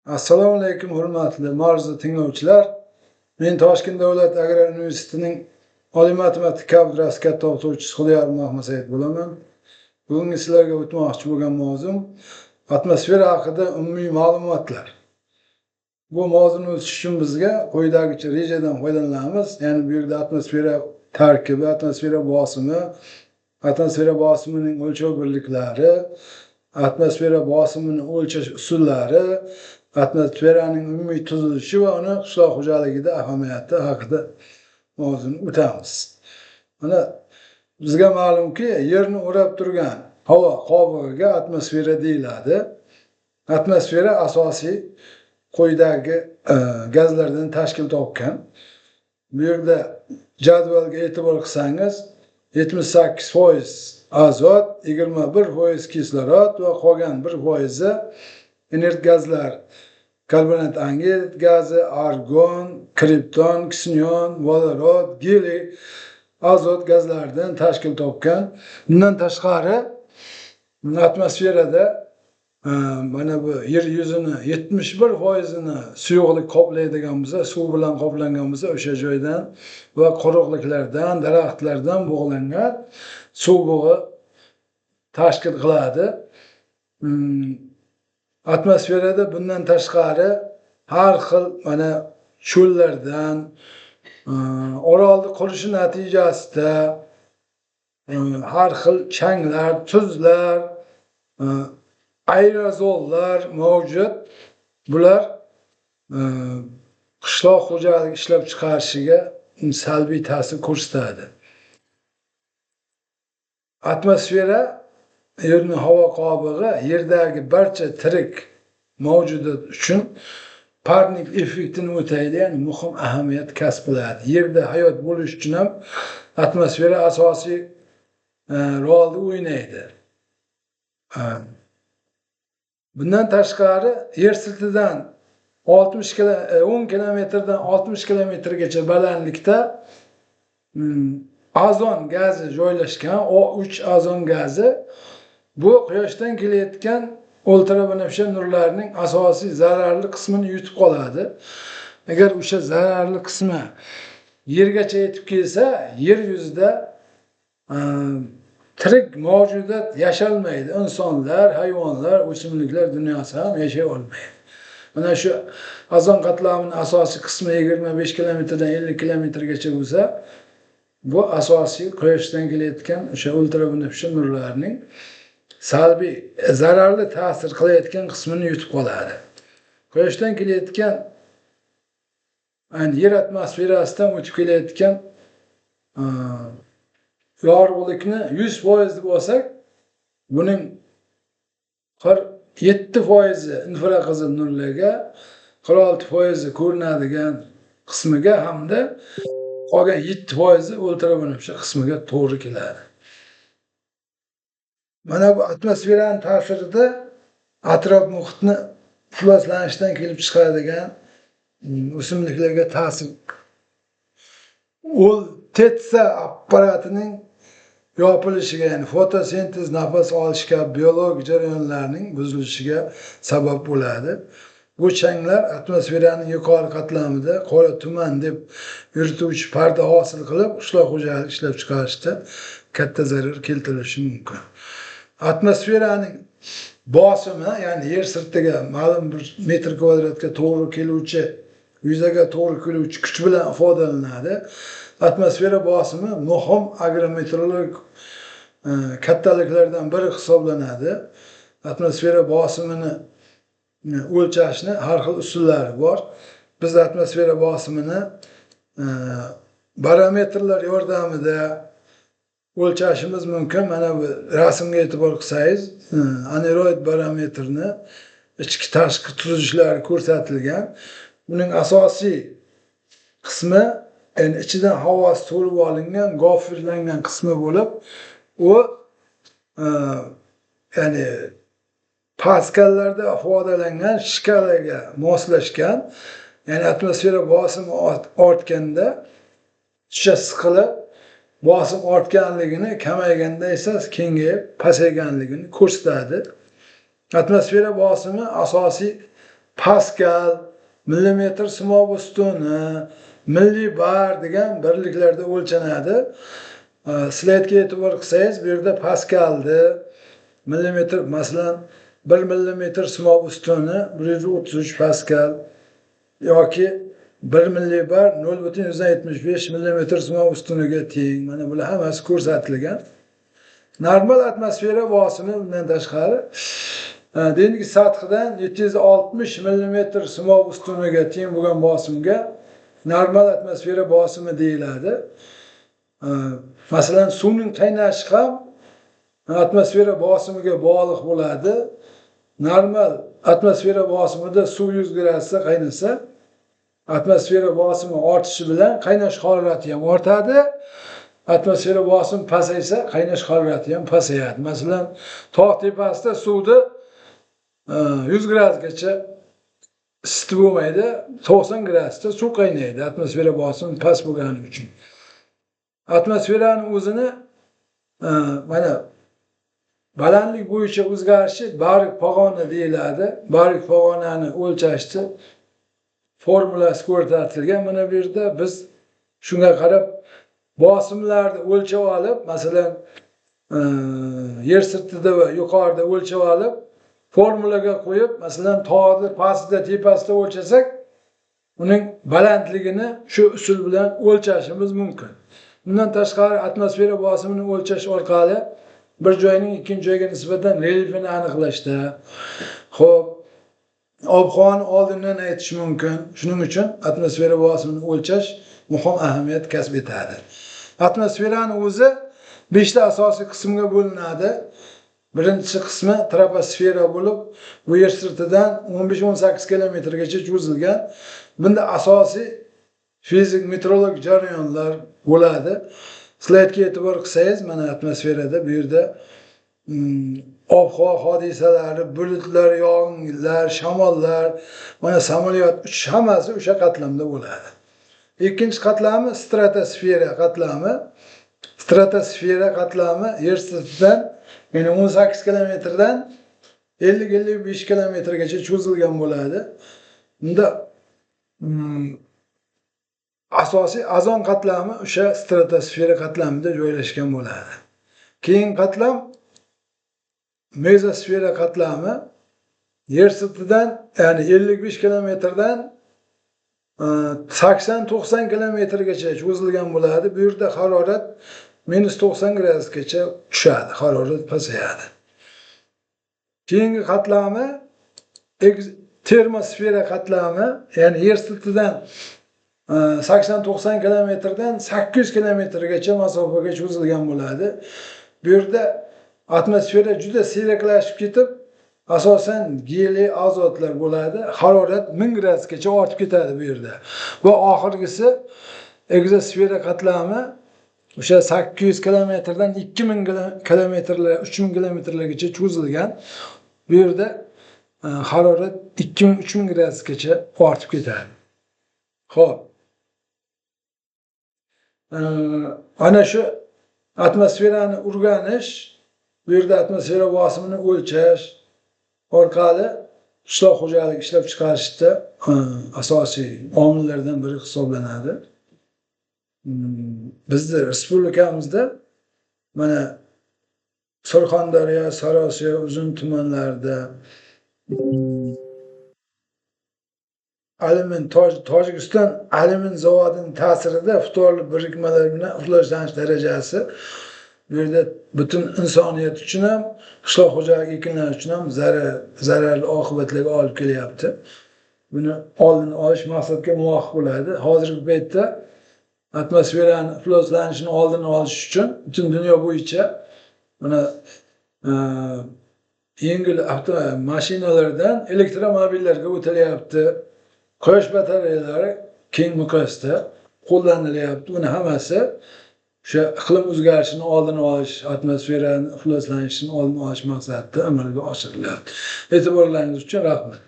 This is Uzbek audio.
Assalomu alaykum, hurmatli ma'ruza tinglovchilar. Men Toshkent davlat agrar universitetining oliy matematika kafedrasi katta o'qituvchisi Xudoyor Mahmasaid bo'laman. Bugungi sizlarga o'tmoqchi bo'lgan mavzum atmosfera haqida umumiy ma'lumotlar. Bu mavzuni o'tish uchun bizga quyidagicha rejadan foydalanamiz. Ya'ni bu yerda atmosfera tarkibi, atmosfera bosimi, atmosfera bosimining o'lchov birliklari, atmosfera bosimini o'lchash usullari, atmosferaning umumiy tuzilishi va uni qishloq xo'jaligida ahamiyati haqida mavzuni o'tamiz. Mana bizga ma'lumki, yerni o'rab turgan havo qobig'iga atmosfera deyiladi. Atmosfera asosiy quyidagi gazlardan tashkil topgan. Bu yerda jadvalga e'tibor qilsangiz, 78% azot, 21% kislorod va qolgan 1%i inert gazlar: karbonat angidrid gazi, argon, kripton, ksenon, vodorod, geliy, azot gazlaridan tashkil topgan. Bundan tashqari atmosferada mana bu yer yuzini 71%ini suyuqlik qoplaydigan bo'lsa, suv bilan qoplangan bo'lsa, o'sha joydan va quruqliklardan, daraxtlardan bug'langan suv bug'i tashkil qiladi. Atmosferada bundan tashqari har xil mana cho'llardan, orolni qurishi natijasida har xil changlar, tuzlar, aerozollar mavjud. Bular qishloq xo'jalik ishlab chiqarishiga salbiy ta'sir ko'rsatadi. Atmosfera yerning havo qobig'i yerdagi barcha tirik mavjudot uchun parnik effektini o'taydi, ya'ni muhim ahamiyat kasb qiladi. Yerda hayot bo'lish uchun ham atmosfera asosiy rolni o'ynaydi. Bundan tashqari yer sirtidan 10 kilometrdan 60 kilometrgacha balandlikda ozon gazi joylashgan. O3 ozon gazi bu quyoshdan kelayotgan ultrabinafsha nurlarning asosiy zararli qismini yutib qoladi. Agar o'sha zararli qismi yergacha yetib kelsa, yer yuzida tirik mavjudot yashalmaydi. Insonlar, hayvonlar, o'simliklar dunyosi ham yashay olmaydi. Mana shu ozon qatlamining asosiy qismi 25 kilometrdan 50 kilometrgacha bo'lsa, bu asosiy quyoshdan kelayotgan o'sha ultrabinafsha nurlarning salbiy, zararli ta'sir qilayotgan qismini yutib qoladi. Quyoshdan kelayotgan, ya'ni yer atmosferasidan o'tib kelayotgan yorug'likni 100% deb olsak, buning 47% infraqizil nurlarga, 46% ko'rinadigan qismiga hamda qolgan 7% ultrabinafsha qismiga to'g'ri keladi. Mana bu atmosferaning ta'sirida atrof muhitni ifloslanishidan kelib chiqadigan o'simliklarga ta'sir, Tetsa apparatining yopilishiga, ya'ni fotosintez, nafas olish kabi biologik jarayonlarning buzilishiga sabab bo'ladi. Bu changlar atmosferaning yuqori qatlamida qora tuman deb yurituvchi parda hosil qilib, qishloq xo'jalik ishlab chiqarishda katta zarar keltirishi mumkin. Atmosferaning bosimi, ya'ni yer sirtiga ma'lum bir metr kvadratga to'g'ri keluvchi, yuzaga to'g'ri keluvchi kuch bilan ifodalanadi. Atmosfera bosimi muhim agrometeorologik kattaliklardan biri hisoblanadi. Atmosfera bosimini o'lchashni har xil usullari bor. Biz atmosfera bosimini barometrlar yordamida o'lchashimiz mumkin. Mana bu rasmga e'tibor qilsangiz, aneroid barometrni ichki tashqi tuzilishlari ko'rsatilgan. Buning asosiy qismi, ya'ni ichidan havosi to'lib olingan, gofirlangan qismi bo'lib, u ya'ni paskallarda ifodalangan shkalaga moslashgan, ya'ni atmosfera bosimi ortganda tusha siqilib, bosim ortganligini, kamayganda esa kengayib pasayganligini ko'rsatadi. Atmosfera bosimi asosiy Paskal, millimetr simob ustuni, millibar degan birliklarda o'lchanadi. Slaydga e'tibor qilsangiz, bu yerda paskalni millimetr, masalan, 1 millimetr simob ustuni 133 paskal yoki 1 millibar 0,75 millimetr simob ustuniga teng. Mana bular hammasi ko'rsatilgan. Normal atmosfera bosimi bundan tashqari dengiz sathidan 760 millimetr simob ustuniga teng bo'lgan bosimga normal atmosfera bosimi deyiladi. Masalan, suvning qaynashi ham atmosfera bosimiga bog'liq bo'ladi. Normal atmosfera bosimida suv 100 gradusda qaynasa, atmosfera bosimi ortishi bilan qaynash harorati ham ortadi. Atmosfera bosimi pasaysa, qaynash harorati ham pasayadi. Masalan, tog' tepasida suvni 100 gradusgacha isitib bo'lmaydi, 90 gradusda suv qaynaydi, atmosfera bosimi past bo'lgani uchun. Atmosferani o'zini mana balandlik bo'yicha o'zgarishi barik pog'ona deyiladi. Barik pog'onani o'lchashni formulasi ko'rsatilgan. Mana bu yerda biz shunga qarab bosimlarni o'lchab olib, masalan, yer sirtida va yuqorida o'lchab olib, formulaga qo'yib, masalan, tog'ni pastida, tepasida o'lchasak, uning balandligini shu usul bilan o'lchashimiz mumkin. Bundan tashqari atmosfera bosimini o'lchash orqali bir joyning ikkinchi joyga nisbatan relyefini aniqlashda, xo'p, ob-havoni oldindan aytish mumkin. Shuning uchun atmosfera bosimini o'lchash muhim ahamiyat kasb etadi. Atmosferani o'zi 5 ta asosiy qismga bo'linadi. Birinchi qismi troposfera bo'lib, bu yer sirtidan 15-18 kilometrgacha cho'zilgan. Bunda asosiy fizik meteorologik jarayonlar bo'ladi. Slaydga e'tibor qilsangiz, mana atmosferada bu yerda ob-havo hodisalari, bulutlar, yog'inlar, shamollar, mana samolyot uchish hammasi o'sha qatlamda bo'ladi. Ikkinchi qatlami stratosfera qatlami. Stratosfera qatlami yer sirtidan, ya'ni 18 kilometrdan 50-55 kilometrgacha cho'zilgan bo'ladi. Bunda asosiy ozon qatlami o'sha stratosfera qatlamida joylashgan bo'ladi. Keyin qatlam mezosfera qatlami yer sirtidan, ya'ni 55 kilometrdan 80-90 kilometrgacha cho'zilgan bo'ladi. Bu yerda harorat -90 gradusgacha tushadi, harorat pasayadi. Keyingi qatlami termosfera qatlami, ya'ni yer sirtidan 80-90 kilometrdan 800 kilometrgacha masofaga cho'zilgan bo'ladi. Bu yerda atmosfera juda siyraklashib ketib, asosan geli azotlar bo'ladi. Harorat 1000 gradusgacha ortib ketadi bu yerda. Va oxirgisi ekzosfera qatlami o'sha 800 kilometrdan 2000 kilometrlar, 3000 kilometrlargacha cho'zilgan. Bu yerda harorat 2000-3000 gradusgacha ortib ketadi. Xo'p. Ana shu atmosferani o'rganish, bu yerda atmosfera bosimini o'lchash orqali qishloq xo'jalik ishlab chiqarishda asosiy omillardan biri hisoblanadi. Bizni respublikamizda mana Surxondaryo, Sariosiyo, Uzun tumanlarida alyumin Tojikiston alyumin zavodining ta'sirida ftorli birikmalar bilan ifloslanish darajasi bu yerda butun insoniyat uchun ham, qishloq xo'jalik ekinlari uchun ham zararli oqibatlarga olib kelyapti. Buni oldini olish maqsadga muvofiq bo'ladi. Hozirgi paytda atmosferani ifloslanishini oldini olish uchun butun dunyo bo'yicha mana yengil avtomashinalardan elektromobillarga o'tilyapti. Quyosh batareyalari keng miqyosda qo'llanilyapti. Buni hammasi o'sha iqlim o'zgarishini oldini olish, atmosferani ifloslanishini oldini olish maqsadida amalga oshirilyapti. E'tiborlaringiz uchun rahmat.